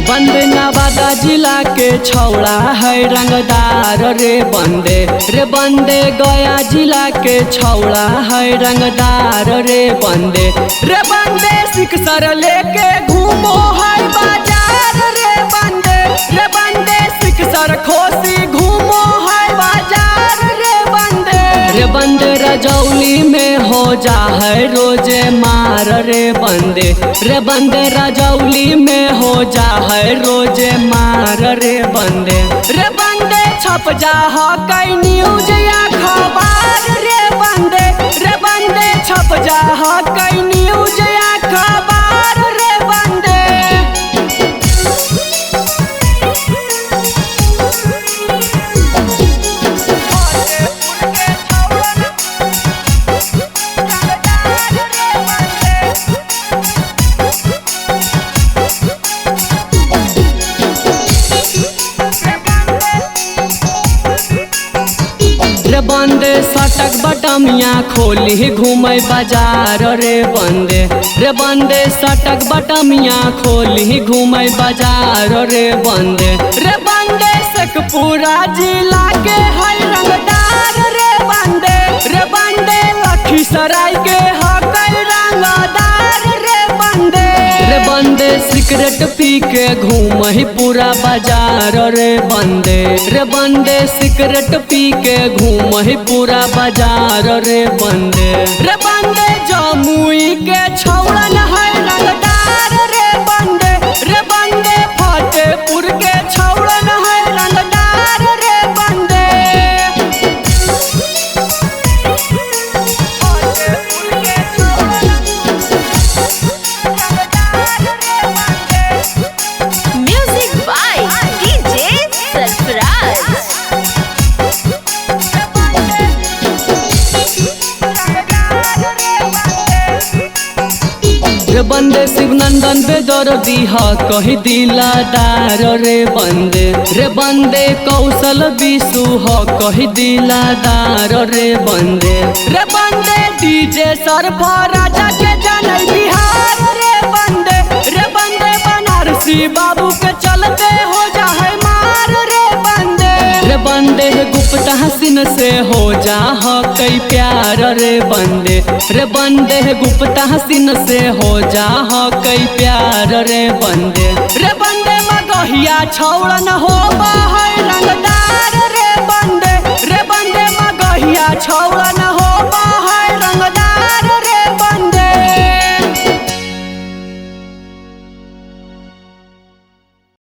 बंदे नवादा जिला के छौड़ा है रंगदार रे बंदे, रे बंदे गया जिला के छौड़ा है रंगदार रे बंदे, रे बंदे सिकसर लेके घूमो है बाजार रे बंदे, रे बंदे सिकसर खोसी घूमो है बाजार रे बंदे, रे बंदे रजौली में हो जा है रोजे मार रे बंदे, रे बंदे रजौली में हो जा है रोजे मार रे बंदे, रे बंदे छप जा है कई न्यूज या खबर रे बंदे, रे बंदे छप जा है कई न्यूज या खबर रे बंदे। रे बंदे सटक बटमिया खोली घूमे बाजार रे बंदे, रे बंदे सटक बटमिया खोली घूमे बाजार रे बंदे, रे बंदे शेखपुरा जिला के है रंगदार रे बंदे, रे बंदे लखीसराय के है रंगदार रे बंदे, रे बंदे सिगरेट पी के घूमही पूरा बाजार रे बंदे, रे बंदे सिगरेट पी के घूमही पूरा बाजार रे बंदे, रे बंदे जमुई के छौड़न है रंगदार रे बंदे, रे बंदे फतेहपुर के छौड़न है रंगदार रे बंदे। Music by DJ Sarfaraz. रे बंदे शिवनंदन बेदर्दी ह कही दिलादार रे बंदे, रे बंदे कौशल विशु ह कही दिलादार रे बंदे, रे बंदे डीजे सरफराज के जनै बिहार रे बंदे, रे बंदे बनारसी बाबू के चलते हो जाए मार रे बंदे, रे बंदे गुप्ता हसीन से हो जा ह कई प्यार रे बंदे, रे बंदे गुप्ता हसीन से हो जा ह कई प्यार रे बंदे, रे बंदे मगहिया छौड़न हो है रंगदार।